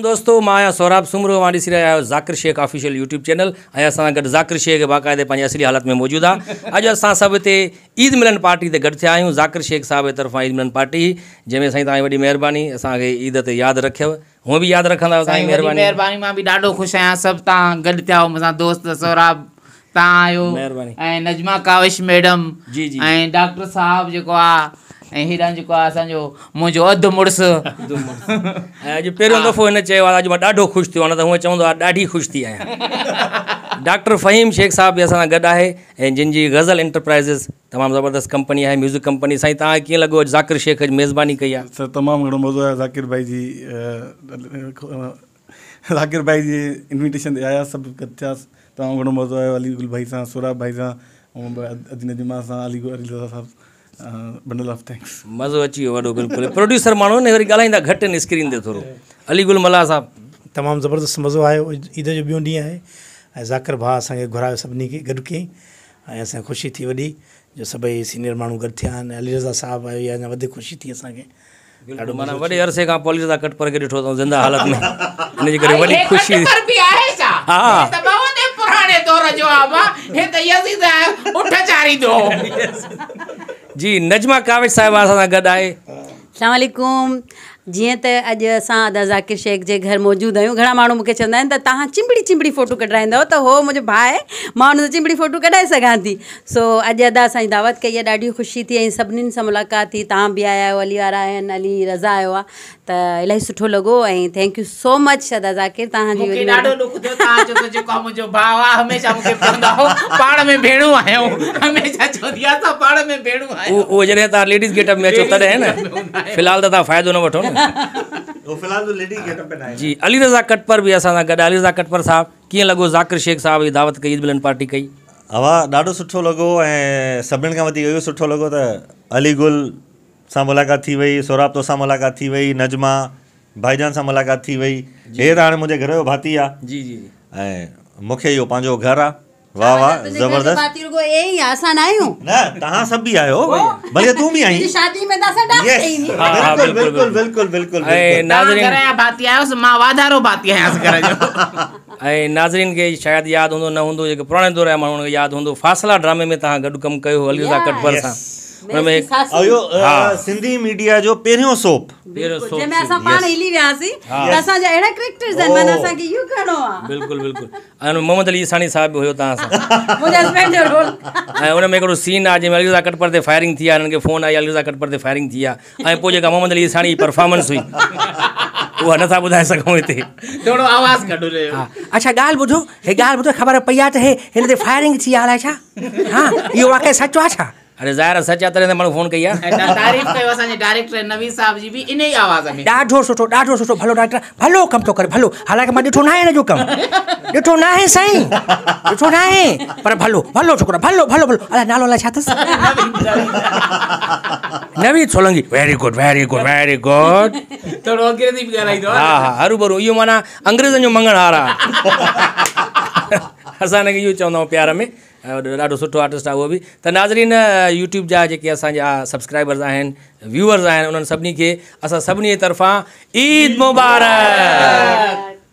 دوستو مان آهيان سهراب سومرو اوهان ڏسي رهيا آهيو Zakir Shaikh official YouTube channel ۽ اسان سان گڏ ذاڪر شيخ باقاعدي پنهنجي اصلي حالت ۾ موجود آهي اڄ اسان سڀ هتي عيد ملن پارٽي تي گڏ ٿيا آهيون ذاڪر شيخ صاحب جي طرفان عيد ملن پارٽي هئي جنهن ۾ سائين توهان جي وڏي مهرباني اسان کي عيد تي ياد رکيو هونء به ياد رکندا آهيو توهان جي سائين وڏي مهرباني مهرباني مان به ڏاڍو خوش آهيان سڀ توهان گڏ ٿيا آهيو مون سان دوست سهراب توهان آهيو مهرباني ۽ نجما ڪاوش ميڊم جي جي ۽ ڊاڪٽر صاحب جيڪو آ ۽ هيڏانهن جيڪو آ اسان جو منهنجو اڌ مڙس ۽ اڄ پهريون دفعو هن چيو آ اڄ مان ڏاڍو خوش ٿيو آهيان نه ته هونء چوندو آ ڏاڍي خوش ٿي آهيان ڊاڪٽر فهيم شيخ صاحب به اسان سان گڏ آهي ۽ جن جي غزل انٽرپرائزز تمام زبردست ڪمپني آهي ميوزڪ ڪمپني سائين توهان کي ڪيئن لڳو اڄ ذاڪر شيخ اڄ ميزباني ڪئي آ. سر تمام گهڻو مزو آيو ذاڪر ڀائي جي ذاڪر ڀائي جي انويٽيشن تي آيا سڀ گڏ ٿياس تمام گهڻو مزو آيو علي گل ڀائي سان سهراب ڀائي سان ۽ ادي نجما سان علي گل علي رضا صاحب بنڊل آف thanks. مزو اچي ويو وڏو بلڪل پروڊيوسر ماڻهو نه وري ڳالهائيندا گهٽ آهن اسڪرين تي ٿورو علي گل ملاح صاحب. تمام زبردست مزو آيو عيد جو ٻيون ڏينهن آهي ۽ ذاڪر ڀاء اسان کي گهرايو سڀني کي گڏ ڪيائين ۽ اسان کي خوشي ٿي وڏي جو سڀئي سينيئر ماڻهو گڏ ٿيا آهن ۽ علي رضا صاحب آيو اها اڃا وڌيڪ خوشي ٿي اسان کي. بلڪل معنيٰ وڏي عرصي کان پوء علي رضا ڪٽپر کي ڏٺو اٿئون زنده حالت ۾ ان جي ڪري وڏي خوشي ڪٽپر به آهي ڇا ها هي ته بهت ئي پراڻي دور جو آ با هي ته يزيد اٺ چاريندو هو. جي نجمه ڪاوش صاحبه اسان سان گڏ آهي. اسلام عليڪم جيئن ته اڄ اسان ادا ذاڪر شيخ جي گهر موجود آهيون گهڻا ماڻهو مونکي چوندا آهن ته توهان چنبڙي چنبڙي فوٽو ڪڍرائيندا آهيو ته هو منهنجو ڀاء آهي مان ان سان چنبڙي فوٽو ڪڍائي سگهان ٿي سو اڄ ادا اسان جي دعوت ڪئي آهي ڏاڍي خوشي ٿي ۽ سڀنين سان ملاقات ٿي توهان به آيا آهيو علي وارا آيا آهن علي رضا آيو آهي ته الاهي سٺو لڳو ۽ thank you سو مچ ادا ذاڪر توهان جي مونکي وڏي ڏاڍو مهرباني. ڏک ٿيو توهان چئو ته جيڪو آ منهنجو ڀاء آ هميشه مونکي چوندا هو پاڻ ۾ ڀيڻون آهيون هميشه چوندي آ اسان پاڻ ۾ ڀيڻون آهيون. اهو جڏهن توهان ليڊيز گيٽ اپ ۾ اچو تڏهن نه في الحال ته توهان فائدو نه وٺو نه. هو في الحال ته ليڊيز گيٽ اپ ۾ ناهي. جي علي رضا ڪٽپر به اسان سان گڏ آهي علي رضا ڪٽپر صاحب ڪيئن لڳو ذاڪر شيخ صاحب جي دعوت ڪئي عيد ملن پارٽي ڪئي. اها ڏاڍو سٺو لڳو ۽ سڀني کان وڌيڪ اهو سٺو لڳو ته علي گل سان ملاقات ٿي وئي سهراب توسان ملاقات ٿي وئي نجما ڀائيجان سان ملاقات ٿي وئي هي ته هاڻي منهنجي گهر جو ڀاتي آ جي جي ۽ مونکي اهو پنهنجو گهر آ واه واه تنهنجي گهر جو زبردست ڀاتي رڳو اي ئي آ اسان نه آهيون. نه توهان سڀ به آهيو بلڪه تون به آهين تنهنجي شادي ۾ ته اسان ڊانس يس ڪئي هئي. ها ها بلڪل بلڪل بلڪل بلڪل بلڪل ۽ بلڪل توهان ناظرين گهر جا ڀاتي آهيوس مان واڌارو ڀاتي آهيانس گهر جو. ۽ ناظرين کي شايد ياد هوندو نه هوندو جيڪي پراڻي دور جا ماڻهو انهن کي ياد هوندو فاصلا ڊرامي ۾ توهان گڏ ڪم ڪيو هو علي رضا ڪٽپر سان ان ۾ اهو سنڌي ميڊيا جو پهريون سوپ پهريون سوپ جنهن ۾ اسان پاڻ هلي وياسين ته اسان جا اهڙا ڪريڪٽرز آهن معنيٰ اسان کي اهو ڪرڻو آهي. بلڪل بلڪل ۽ ان ۾ محمد علي عيساڻي صاحب به هيو توهان سان. منهنجي هسبينڊ جو رول. ۽ ان ۾ هڪڙو سين آهي جنهن ۾ علي رضا ڪٽپر تي فائرنگ ٿي آهي انهن کي فون آئي علي رضا ڪٽپر تي فائرنگ ٿي آهي ۽ پوء جيڪا محمد علي عيساڻي جي پرفارمنس هئي اها نٿا ٻڌائي سگهون هتي. ٿورو آواز گهٽ هجي. ها اڇا ڳالهه ٻڌو هي ڳالهه ٻڌو خبر پئي آهي ته هي هن تي فائرنگ ٿي آهي الائي ڇا ها اهو واقعي سچ آهي ڇا؟ اڙي ظاهر آهي سچ آهي تڏهن ته ماڻهو فون ڪئي آهي. ۽ توهان تعريف ڪيو اسان جي ڊائريڪٽر نويد صاحب جي به انهي آواز ۾. ڏاڍو سٺو ڏاڍو سٺو ڀلو ڊائريڪٽر ڀلو ڪم ٿو ڪري ڀلو حالانڪه مان ڏٺو ناهي هن جو ڪم ڏٺو ناهي سائين ڏٺو ناهي پر ڀلو ڀلو ڇوڪرو ڀلو ڀلو ڀلو الائي نالو الائي ڇا اٿس Naveed Solangi very good very good very good ٿورو انگريزي به ڳالهائيندو ها ها هروڀرو اهو معنيٰ انگريزن جو مڱڻهار آهي اسان هن کي اهو چوندا آهيون پيار ۾ ڏاڍو سٺو آرٽسٽ آهي اهو به ته ناظرين يوٽيوب جا جيڪي اسان جا سبسڪرائبرز آهن ويوئرز آهن انهن سڀني کي اسان سڀني جي طرفان عيد مبارڪ.